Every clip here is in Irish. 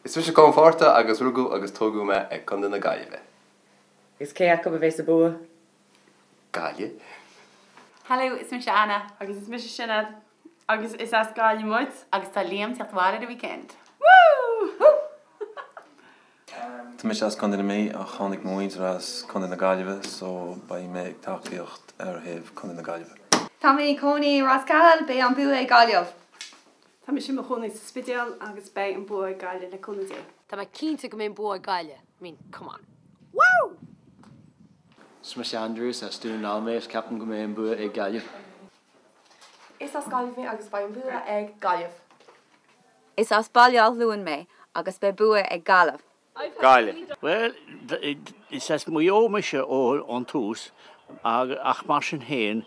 Is mise Colm Fátharta agus rugadh agus tógadh mé i Contae na Gaillimhe. Agus cé acu a bheas an bua? Gaillimh. Hello, is mise Anna. Agus is mise Sinéad. Agus is as Gaillimh muid. Agus tá Liam ag teacht abhaile ar an weekend. Woo! Tá mise as Contae na Mí ach tháinig mo mhuintir as Contae na Gaillimhe so beidh mé ag tacaíocht ar thaobh Contae na Gaillimhe. Tá mé i cónaí i Ros Cathail, beidh an bua ag Gaillimh. Tá mise i mo chónaí sa Spidéal agus beidh an bua ag Gaillimh le cúnamh Dé. Tá mé cinnte go mbeidh an bua ag Gaillimh, I mean, come on. Woo! Is mise Andrew, is as Dún na nGall mé is ceapaim go mbeidh an bua ag Gaillimh. Is as Gaillimh mé agus beidh an bua ag Gaillimh. Is as Baile Átha Luain mé agus beidh bua ag Gaillimh. Gaillimh. Bhuel, is as Maigh Eo mise ón tús ach mar sin féin,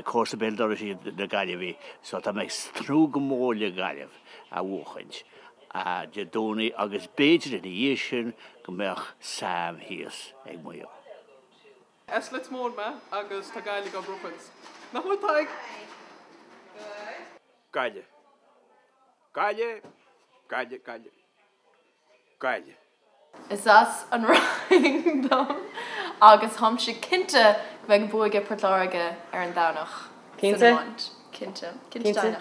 comharsa béal dorais iad na Gaillimhigh so tá mé ag tnúth go mór le Gaillimh a bhuachaint Dé Domhnaigh agus b'fhéidir ina dhiaidh sin go mbeadh Sam thíos ag Maigh Eo. As Leitir Móir mé agus tá Gaillimh á buachaint. Nach bhfuil Tadhg? Gaillimh. Gaillimh. Gaillimh. Gaillimh. Gaillimh. Is as an Rinn dom agus táimse cinnte go mbeidh an bua ag Port Láirge ar an Domhnach san Cinnte? iomáint. Cinnte. Cinnte Cinnte?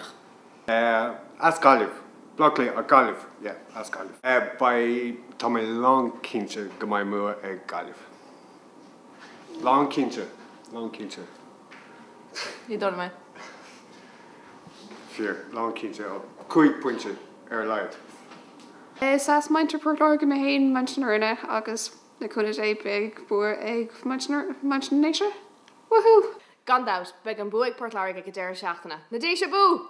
deimhneach. As Gaillimh. Bleá Cliath ach Gaillimh. Yeah, as Gaillimh. Beidh, tá mé lán cinnte go mbeidh an bua ag Gaillimh. Lán cinnte. Lán cinnte. Ní dóigh liom é. Fíor. Lán cinnte. 5 pointe ar a laghad. Is as muintir Port Láirge mé féin, Muintir na Rinne, agus le cúnamh Dé beidh bua ag muintir na nDéise. Woohoo! Gan dabht, beidh an bua ag Port Láirge ag an deireadh seachtaine. Na Déise abú!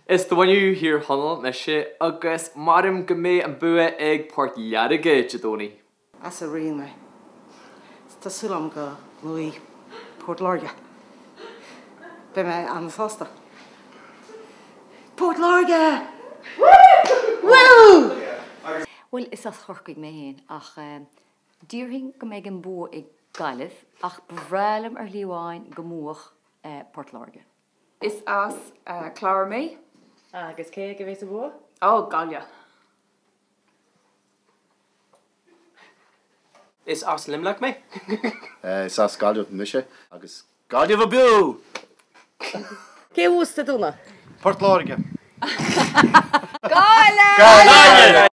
Is de bhunadh Thír Chonaill mise agus maram go mbeidh an bua ag Port Láirge Dé Domhnaigh. As an Rinn mé. Tá súil agam go mbuafaidh Port Láirge. Beidh mé an-sásta. Port Láirge! Woo! Bhuel, is as Chorcaigh mé féin ach déarfainn go mbeidh an bua ag Gaillimh ach ba bhreá liom ar shlí amháin go mbuafadh Port Láirge. Is as Clár mé. Agus cé aige a bheas an bua? Ó, Gaillimh. Is as Luimneach mé. Is as Gaillimh mise agus Gaillimh abú! Cé a bhuas Dé Domhnaigh? Port Láirge. Gaillimh! Gaillimh!